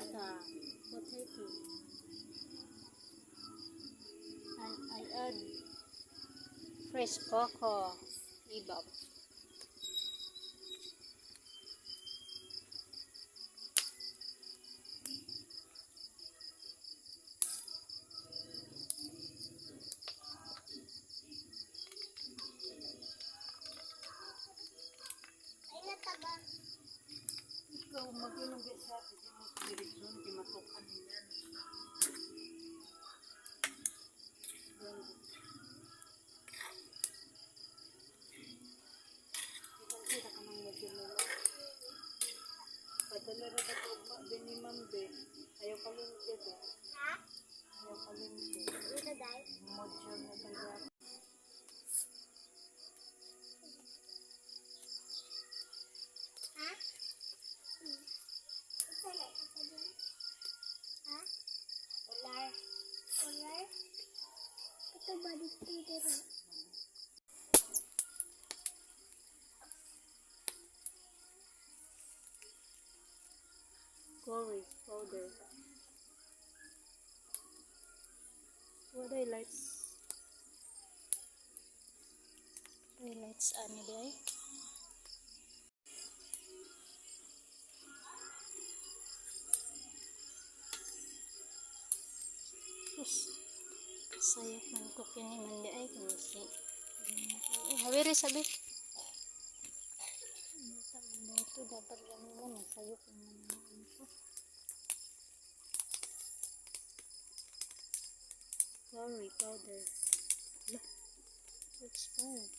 The potato. And I add fresh coco ibab. Ay, nataga. Ikaw, mag-inom ka sa atin. Mo direksyon, kay matukan niyan. Kita ka nang magsimula. Padala ra ba ito ugma, bini ma'am be. Ayaw kalimte be. Ha? Ayaw kalimte. Ito, day. Module na taga. Ha? Ito na, ito din. Ha? Ular. Ular? Ito ba dito dito? Curry powder. What I lights? I lights ani day. Us, sayop man ko kini man di ay kini si. Eh, hawiri sabi. Ito man ito dapat gamitan na sayop man ano ko. Curry powder. Lah, expired.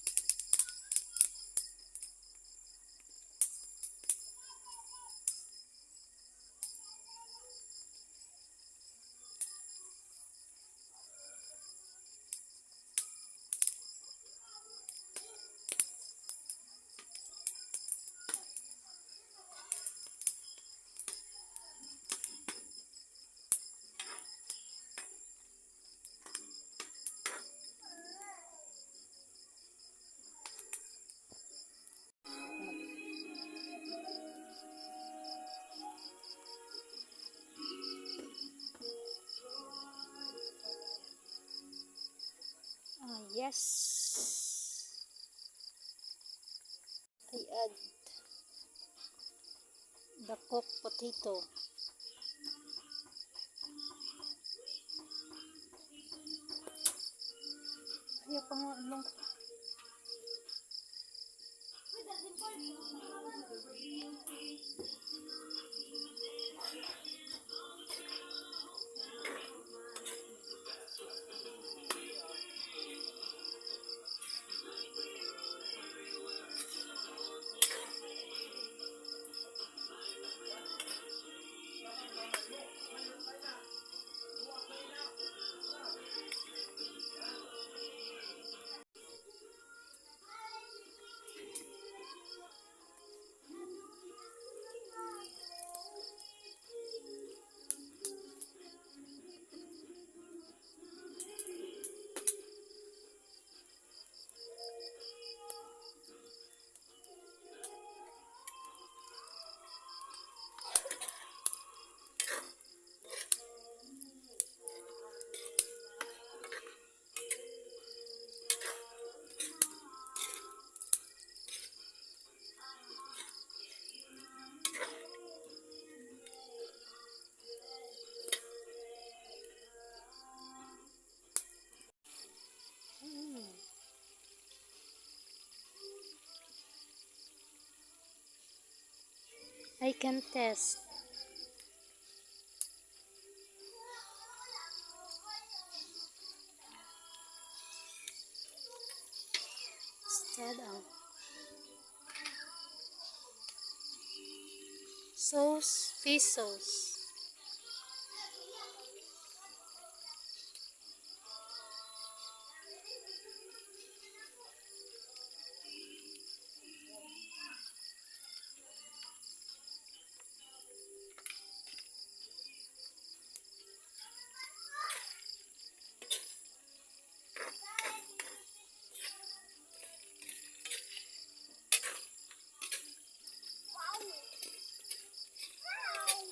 Ah, yes. I add the cooked potato. Ayaw pa nga, long. I can test. Instead ang sauce, fish sauce. Wow! Wow!